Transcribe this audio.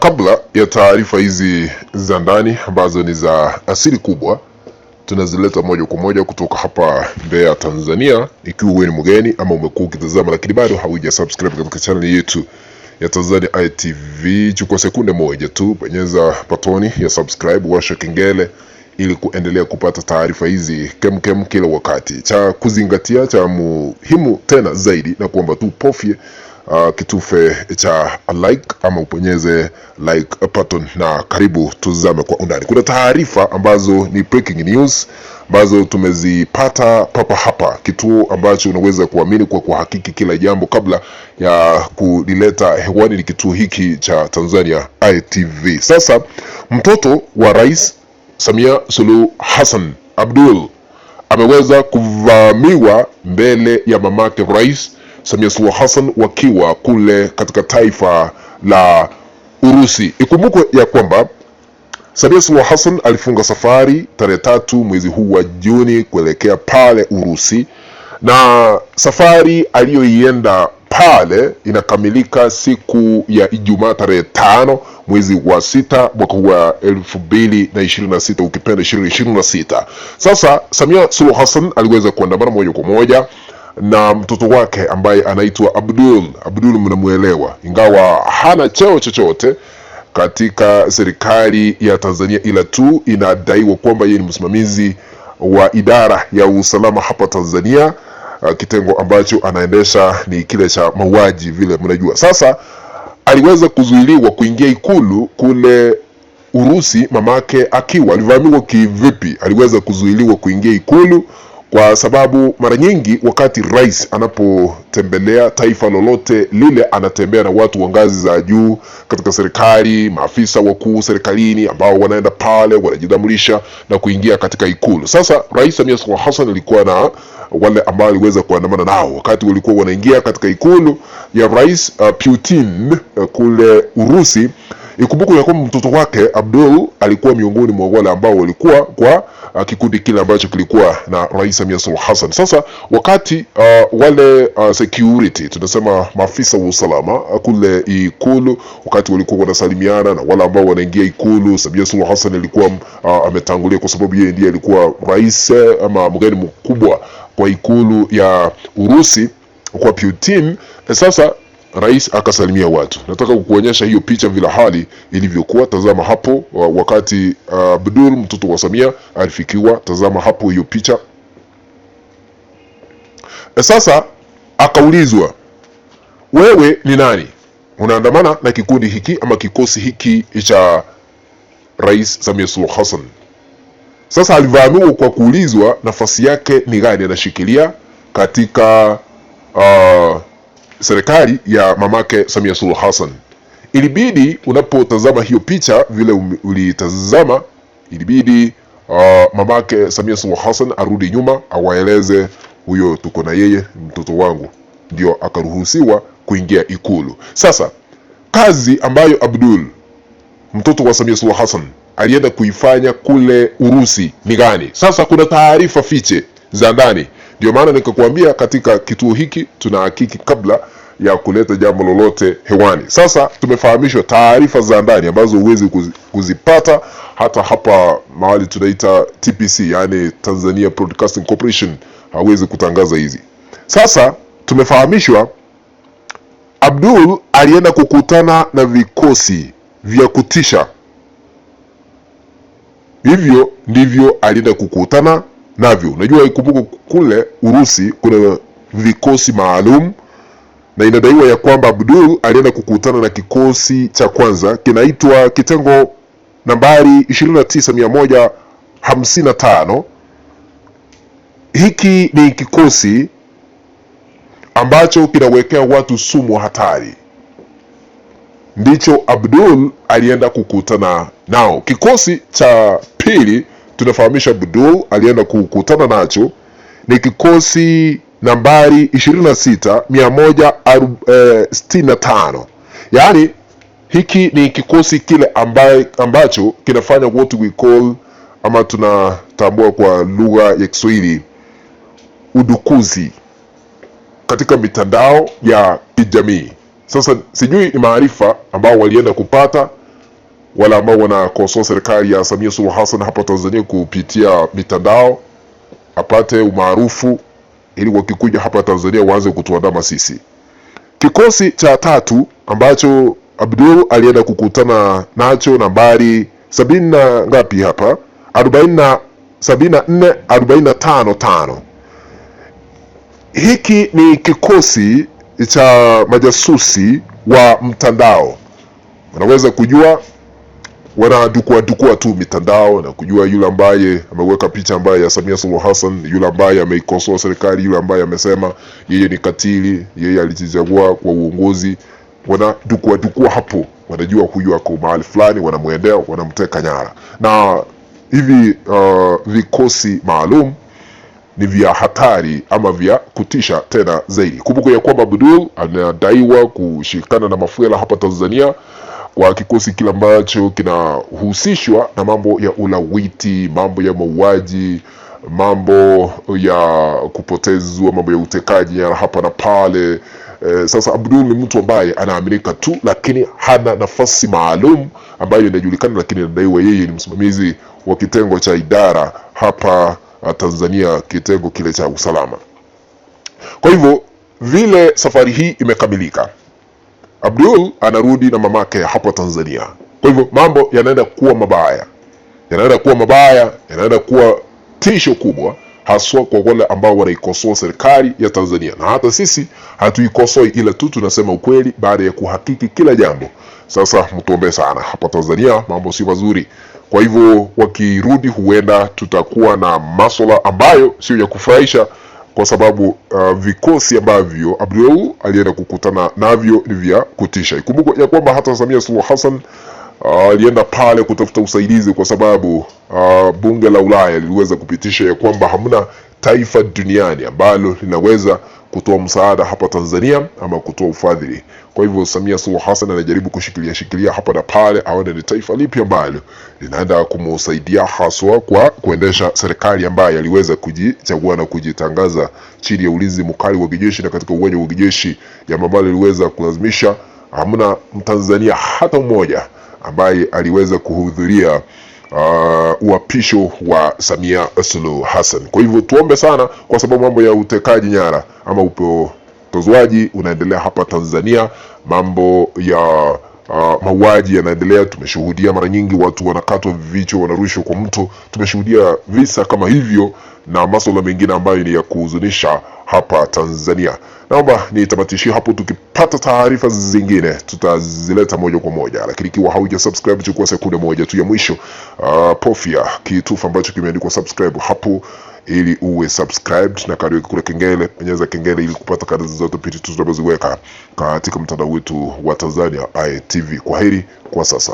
Kabla ya taarifa hizi za ndani ambazo ni za asili kubwa, tunazileta moja kwa moja kutoka hapa Mbeya, Tanzania. Ikiwa wewe ni mgeni ama umekuwa ukitazama lakini bado hauja subscribe katika channel yetu ya Tanzania ITV, chukua sekunde moja tu, bonyeza batoni ya subscribe, washa kengele ili kuendelea kupata taarifa hizi kemkem kila wakati. Cha kuzingatia cha muhimu tena zaidi na kuomba tu pofye kitufe cha like ama uponyeze like button, na karibu tuzame kwa undani. Kuna taarifa ambazo ni breaking news ambazo tumezipata papa hapa, kituo ambacho unaweza kuamini kwa kuhakiki kila jambo kabla ya kulileta hewani ni kituo hiki cha Tanzania ITV. Sasa mtoto wa Rais Samia Suluhu Hassan Abdul ameweza kuvamiwa mbele ya mamake Rais Samia Suluhu Hassan wakiwa kule katika taifa la Urusi. Ikumbukwe ya kwamba Samia Suluhu Hassan alifunga safari tarehe 3 mwezi huu wa Juni kuelekea pale Urusi, na safari aliyoienda pale inakamilika siku ya Ijumaa tarehe 5 mwezi wa 6 mwaka huu wa 2026, ukipenda 2026. Sasa Samia Suluhu Hassan aliweza kuandamana moja kwa moja na mtoto wake ambaye anaitwa Abdul. Abdul mnamuelewa, ingawa hana cheo chochote katika serikali ya Tanzania, ila tu inadaiwa kwamba yeye ni msimamizi wa idara ya usalama hapa Tanzania. Kitengo ambacho anaendesha ni kile cha mauaji vile mnajua. Sasa aliweza kuzuiliwa kuingia Ikulu kule Urusi, mamake akiwa alivamiwa kivipi? Aliweza kuzuiliwa kuingia Ikulu kwa sababu mara nyingi wakati rais anapotembelea taifa lolote lile, anatembea na watu wa ngazi za juu katika serikali, maafisa wakuu serikalini ambao wanaenda pale wanajitambulisha na kuingia katika Ikulu. Sasa Rais Samia Suluhu Hassan alikuwa na wale ambao aliweza kuandamana nao wakati walikuwa wanaingia katika Ikulu ya Rais Putin kule Urusi. Ikumbukwe ya kwamba mtoto wake Abdul alikuwa miongoni mwa wale ambao walikuwa kwa kikundi kile ambacho kilikuwa na Rais Samia Suluhu Hassan. Sasa wakati wale security tunasema maafisa wa usalama kule Ikulu, wakati walikuwa wanasalimiana na wale ambao wanaingia Ikulu, Samia Suluhu Hassan alikuwa ametangulia kwa sababu yeye ndiye alikuwa rais ama mgeni mkubwa kwa Ikulu ya Urusi kwa Putin. Sasa rais akasalimia watu. Nataka kukuonyesha hiyo picha vile hali ilivyokuwa. Tazama hapo wakati Abdul mtoto wa Samia alifikiwa. Tazama hapo hiyo picha. Sasa akaulizwa, wewe ni nani? Unaandamana na kikundi hiki ama kikosi hiki cha Rais Samia Suluhu Hassan. Sasa alivamiwa kwa kuulizwa nafasi yake ni gani anashikilia katika serikali ya mamake Samia Suluhu Hassan. Ilibidi unapotazama hiyo picha vile ulitazama, ilibidi mamake Samia Suluhu Hassan arudi nyuma awaeleze huyo tuko na yeye mtoto wangu, ndio akaruhusiwa kuingia Ikulu. Sasa kazi ambayo Abdul mtoto wa Samia Suluhu Hassan alienda kuifanya kule Urusi ni gani? Sasa kuna taarifa fiche za ndani, ndio maana nikakwambia katika kituo hiki tunahakiki kabla ya kuleta jambo lolote hewani. Sasa tumefahamishwa taarifa za ndani ambazo huwezi kuzipata hata hapa mahali tunaita TPC, yani Tanzania Broadcasting Corporation hawezi kutangaza hizi. Sasa tumefahamishwa Abdul alienda kukutana na vikosi vya kutisha, hivyo ndivyo alienda kukutana navyo. Unajua, ikumbuke kule Urusi kuna vikosi maalum, na inadaiwa ya kwamba Abdul alienda kukutana na kikosi cha kwanza kinaitwa kitengo nambari 29155. Hiki ni kikosi ambacho kinawekea watu sumu hatari, ndicho Abdul alienda kukutana nao. Kikosi cha pili tunafahamisha Abdul alienda kukutana nacho ni kikosi nambari 26165. Yaani hiki ni kikosi kile ambacho kinafanya what we call ama tunatambua kwa lugha ya Kiswahili udukuzi katika mitandao ya kijamii. Sasa sijui ni maarifa ambao walienda kupata wale ambao wanakosoa serikali ya Samia Suluhu Hassan hapa Tanzania kupitia mitandao, apate umaarufu ili wakikuja hapa Tanzania waanze kutuandama sisi. Kikosi cha tatu ambacho Abdul alienda kukutana nacho nambari sabini na ngapi hapa, arobaini na 74 45 5. Hiki ni kikosi cha majasusi wa mtandao, wanaweza kujua, wanadukua dukua tu mitandao na kujua yule ambaye ameweka picha ambaye ya Samia Suluhu Hassan, yule ambaye ameikosoa serikali, yule ambaye amesema yeye ni katili, yeye alijichagua kwa uongozi. Wanadukua dukua hapo, wanajua huyu ako mahali fulani, wanamwendea, wanamteka nyara. Na hivi vikosi maalum ni vya hatari ama vya kutisha tena zaidi. Kumbuka ya kwamba Abdul anadaiwa kushikana na mafuela hapa Tanzania kwa kikosi kile ambacho kinahusishwa na mambo ya ulawiti, mambo ya mauaji, mambo ya kupotezwa, mambo ya utekaji nyara hapa na pale. Sasa Abdul ni mtu ambaye anaaminika tu, lakini hana nafasi maalum ambayo inajulikana, lakini inadaiwa yeye ni msimamizi wa kitengo cha idara hapa Tanzania, kitengo kile cha usalama. Kwa hivyo vile safari hii imekamilika, Abdul anarudi na mamake hapa Tanzania. Kwa hivyo mambo yanaenda kuwa mabaya, yanaenda kuwa mabaya, yanaenda kuwa tisho kubwa, haswa kwa wale ambao wanaikosoa serikali ya Tanzania, na hata sisi hatuikosoi, ila tu tunasema ukweli baada ya kuhakiki kila jambo. Sasa mtuombee sana, hapa Tanzania mambo si mazuri. Kwa hivyo wakirudi, huenda tutakuwa na masuala ambayo sio ya kufurahisha, kwa sababu vikosi ambavyo Abdul alienda kukutana navyo ni vya kutisha. Ikumbukwe ya kwamba hata Samia Suluhu Hassan alienda pale kutafuta usaidizi kwa sababu bunge la Ulaya liliweza kupitisha ya kwamba hamna taifa duniani ambalo linaweza kutoa msaada hapa Tanzania ama kutoa ufadhili. Kwa hivyo Samia Suluhu Hassan anajaribu kushikilia shikilia hapa na pale, aone ni taifa lipi ambalo linaenda kumsaidia haswa kwa kuendesha serikali ambayo aliweza kujichagua na kujitangaza chini ya ulinzi mkali wa kijeshi na katika uwanja wa kijeshi, jambo ambalo liliweza kulazimisha hamna Mtanzania hata mmoja ambaye aliweza kuhudhuria uapisho wa Samia Suluhu Hassan. Kwa hivyo tuombe sana, kwa sababu mambo ya utekaji nyara ama upotozwaji unaendelea hapa Tanzania, mambo ya mauaji yanaendelea. Tumeshuhudia mara nyingi watu wanakatwa vichwa, wanarushwa kwa mto. Tumeshuhudia visa kama hivyo na masuala mengine ambayo ni ya kuhuzunisha hapa Tanzania. Naomba nitamatishie hapo, tukipata taarifa zingine tutazileta moja kwa moja, lakini ikiwa hauja subscribe, chukua sekunde moja tu ya mwisho, pofya kitufe ambacho kimeandikwa subscribe hapo ili uwe subscribed, na karibu kule kengele, bonyeza kengele ili kupata kazi zote pindi tunazoziweka katika mtandao wetu wa Tanzania ITV. Kwaheri kwa sasa.